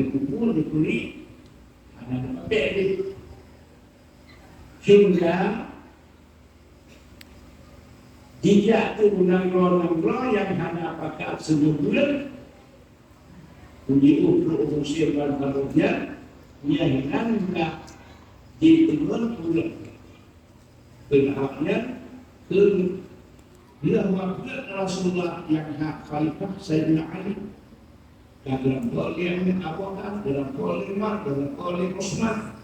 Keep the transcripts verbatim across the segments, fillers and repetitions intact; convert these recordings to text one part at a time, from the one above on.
Kubur dikuri, hana dapat bek deh. Hingga dijak tu nanggroe-nanggroe nyang hana pakat seumeubeuet, uji ukruk Mesir ban Babilon, nyang hinan ka jiteumeun ureueng. Keu awaknyan, keu lheueh wafeuet Rasulullah nyang hak khalifah Saidina Ali, ka geureumpok lé Abu Bakar, geureumpok lé Umar, geureumpok lé Utsman.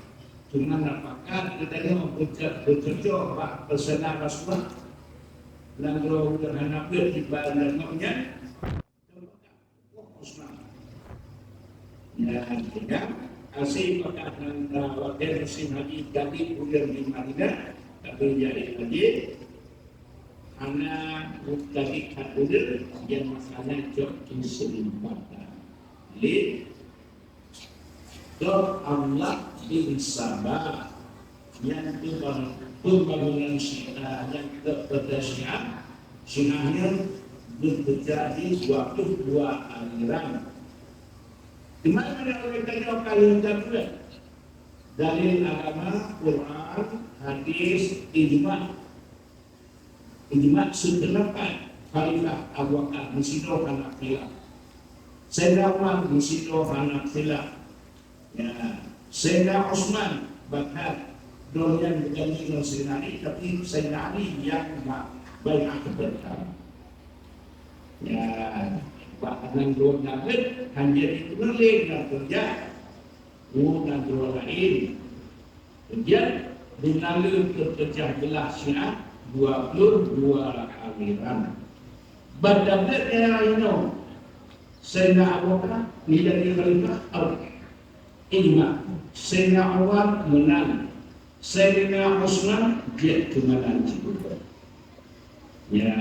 Cuma na pakat geutanyoe beucok-, beucocok bak peuseunan Rasulullah. Nanggroe ureueng hana beuet diban nanggroe nyan. Nyan, ya, asie pakat nanggroe watèe musim haji jadi buleuen di Madinah, tapi jadi haji hana jadi kat buleuen, nyang makana cok keuseulimpatan. Lé Dok Abdullah bin Saba nyang peuban-, peubangunan Syiah, nyang peubangunan Syiah, Syiah nyan geupeujak di dua puluh dua aliran. Di mana-mana ureueng tanyoe ka lheueh tapeugah dalil agama, Quran, hadis, ijma'. Ijma' sependapat, Khalifah Abu Bakar meusidroe hana khilaf. Saidina Umar meusidroe hana khilaf. Ya, Saidina Utsman bahkan donya bukan ngon Saidina Ali, tapi Saidina Ali nyang ba-, bai'ah pertama. Ya, bahkan dua Nabi hanya ditulis dan kerja. Ngon nanggroe laén. Kemudian, di nanggroe teupeujah beulah Syiah dua puluh dua aliran. Ban tablet nyang inoe, Saidina Abu Bakar menjadi khalifah al-ijma. Saidina Umar menang. Saidina Utsman jeuet keu menang cit. Ya,